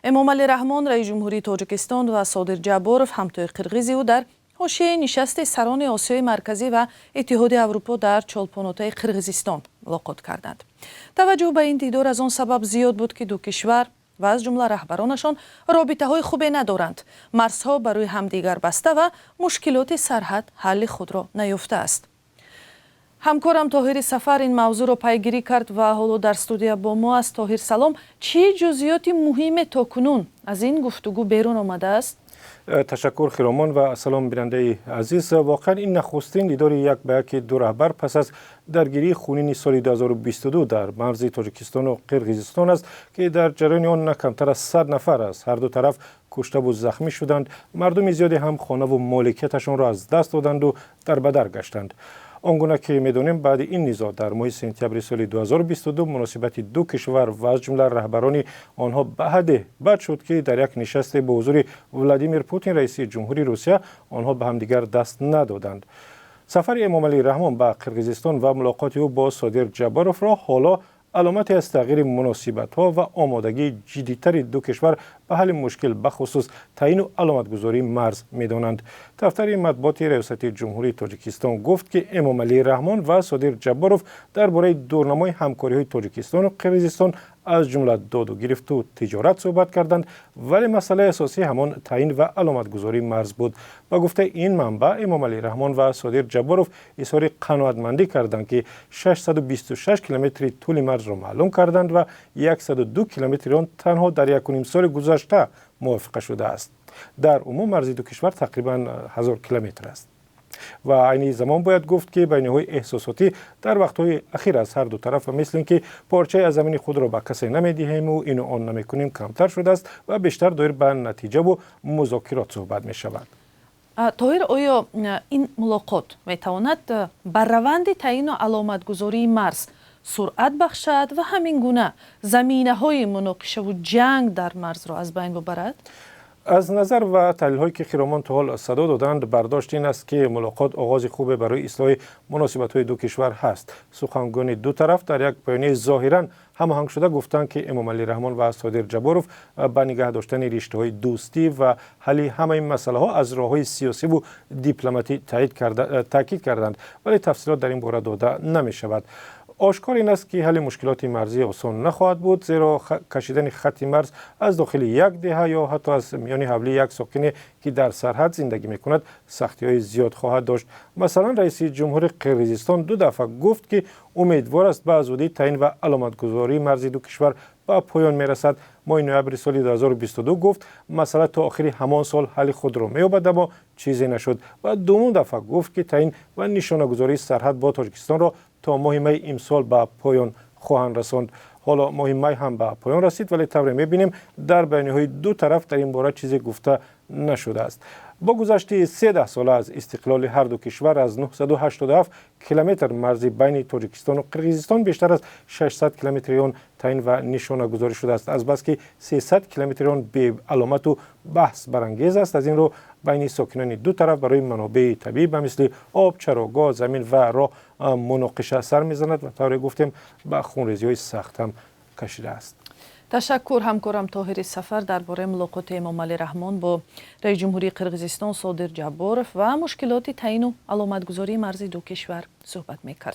Эмомалӣ Раҳмон, раиси ҷумҳурии Тоҷикистон, ва Содир Ҷабборов, ҳамтои қирғизи ӯ, дар ҳошияи нишасти сарони Осиёи Марказӣ ва Иттиҳоди Аврупо дар Чолпонотаи Қирғизистон мулоқот карданд. Таваҷҷӯҳ ба ин дидор аз он сабаб зиёд буд, ки ду кишвар ва аз ҷумла раҳбаронашон робитаҳои хубе надоранд, марзҳо барои ҳамдигар баста ва мушкилоти сарҳад ҳалли худро наёфтааст. Ҳамкорам Тоҳири Сафар ин мавзӯъро пайгирӣ кард ва ҳоло дар студия бо мо аст. Тоҳир, салом. Чӣ ҷузъиёти муҳиме то кунун аз ин гуфтугӯ берун омадааст? Ташаккур, Хиромон, ва салом, бинандаи азиз. Воқеан, ин нахустин дидори як ба яки ду раҳбар пас аз даргирии хунини соли 2022 дар марзи Тоҷикистону Қирғизистон аст, ки дар ҷараёни он на камтар аз 100 нафар аз ҳар ду тараф куштаву захмӣ шуданд, мардуми зиёде ҳам хонаву моликияташонро аз даст доданду дарбадар гаштанд. Он гуна ки медонем, баъди ин низоъ дар моҳи сентябри соли 2022 муносибати ду кишвар ва аз ҷумла раҳбарони онҳо ба ҳадде бад шуд, ки дар як нишасте бо ҳузури Владимир Путин, раиси ҷумҳури Русия, онҳо ба ҳамдигар даст надоданд. Сафари Эмомалӣ Раҳмон ба Қирғизистон ва мулоқоти ӯ бо Содир Ҷабборовро ҳоло аломате аз тағйири муносибатҳо ва омодагии ҷиддитари ду кишвар ба ҳалли мушкил, бахусус таъину аломатгузории марз, медонанд. Дафтари матбуоти Раёсати ҷумҳурии Тоҷикистон гуфт, ки Эмомалӣ Раҳмон ва Содир Ҷабборов дар бораи дурнамои ҳамкориҳои Тоҷикистону Қирғизистон, аз ҷумла доду гирифту тиҷорат, суҳбат карданд, вале масъалаи асосӣ ҳамон таъин ва аломатгузории марз буд. Ба гуфтаи ин манбаъ, Эмомалӣ Раҳмон ва Содир Ҷабборов изҳори қаноатмандӣ карданд, ки 626 километри тӯли марзро маълум карданд ва 102 километри он танҳо дар якуним соли гузашта мувофиқа шудааст. Дар умум марзи ду кишвар тақрибан 1000 километр аст. Ва айни замон бояд гуфт, ки баёниҳои эҳсосотӣ дар вақтҳои ахир аз ҳар ду тараф, мисли ин ки порчае аз замини худро ба касе намедиҳему ину он намекунем, камтар шудааст ва бештар доир ба натиҷаву музокирот суҳбат мешавад. Тоҳир, оё ин мулоқот метавонад ба раванди таъину аломатгузории марз суръат бахшад ва ҳамин гуна заминаҳои муноқишаву ҷанг дар марзро аз байн бубарад? Аз назар ва таҳлилҳое ки, Хиромон, то ҳол садо доданд, бардошт ин аст, ки мулоқот оғози хубе барои ислоҳи муносибатҳои ду кишвар ҳаст. Сухангӯёни ду тараф дар як баёнияи зоҳиран ҳамоҳангшуда гуфтанд, ки Эмомалӣ Раҳмон ва Содир Ҷабборов ба нигаҳ доштани риштаҳои дӯстӣ ва ҳалли ҳамаи масъалаҳо аз роҳҳои сиёсиву дипломатӣ таъкид карданд, вале тафсилот дар ин бора дода намешавад. Ошкор ин аст, ки ҳалли мушкилоти марзӣ осон нахоҳад буд, зеро кашидани хатти марз аз дохили як деҳа ё ҳатто аз миёни ҳавлии як сокине, ки дар сарҳад зиндагӣ мекунад, сахтиҳои зиёд хоҳад дошт. Масалан, раиси ҷумҳури Қирғизистон ду дафъа гуфт, ки умедвор аст, ба зудӣ таъин ва аломатгузории марзи ду кишвар ба поён мерасад. Моҳи ноябри соли 2022 гуфт, масъала то охири ҳамон сол ҳалли худро меёбад, аммо чизе нашуд. Ва дуввум дафъа гуфт, ки таъин ва нишонагузории сарҳад бо Тоҷикистонро то моҳи майи имсол ба поён хоҳанд расонд. Ҳоло моҳи май ҳам ба поён расид, вале тавре мебинем, дар баёниҳои ду тараф дар ин бора чизе гуфта нашудааст. Бо гузашти се даҳсола аз истиқлоли ҳар ду кишвар, аз 987 километр марзи байни Тоҷикистону Қирғизистон бештар аз 600 километри он таъин ва нишонагузорӣ шудааст. Азбаски 300 километри он беаломату баҳс барангез аст, аз ин рӯ байни сокинони ду тараф барои манобеи табиӣ ба мисли об, чарогоҳ, замин ва роҳ муноқиша сар мезанад ва, тавре гуфтем, ба хунрезиҳои сахт ҳам кашидааст. Ташаккур. Ҳамкорам Тоҳири Сафар дар бораи мулоқоти Эмомалӣ Раҳмон бо раиси ҷумҳурии Қирғизистон Содир Ҷабборов ва мушкилоти таъину аломатгузории марзи ду кишвар суҳбат мекард.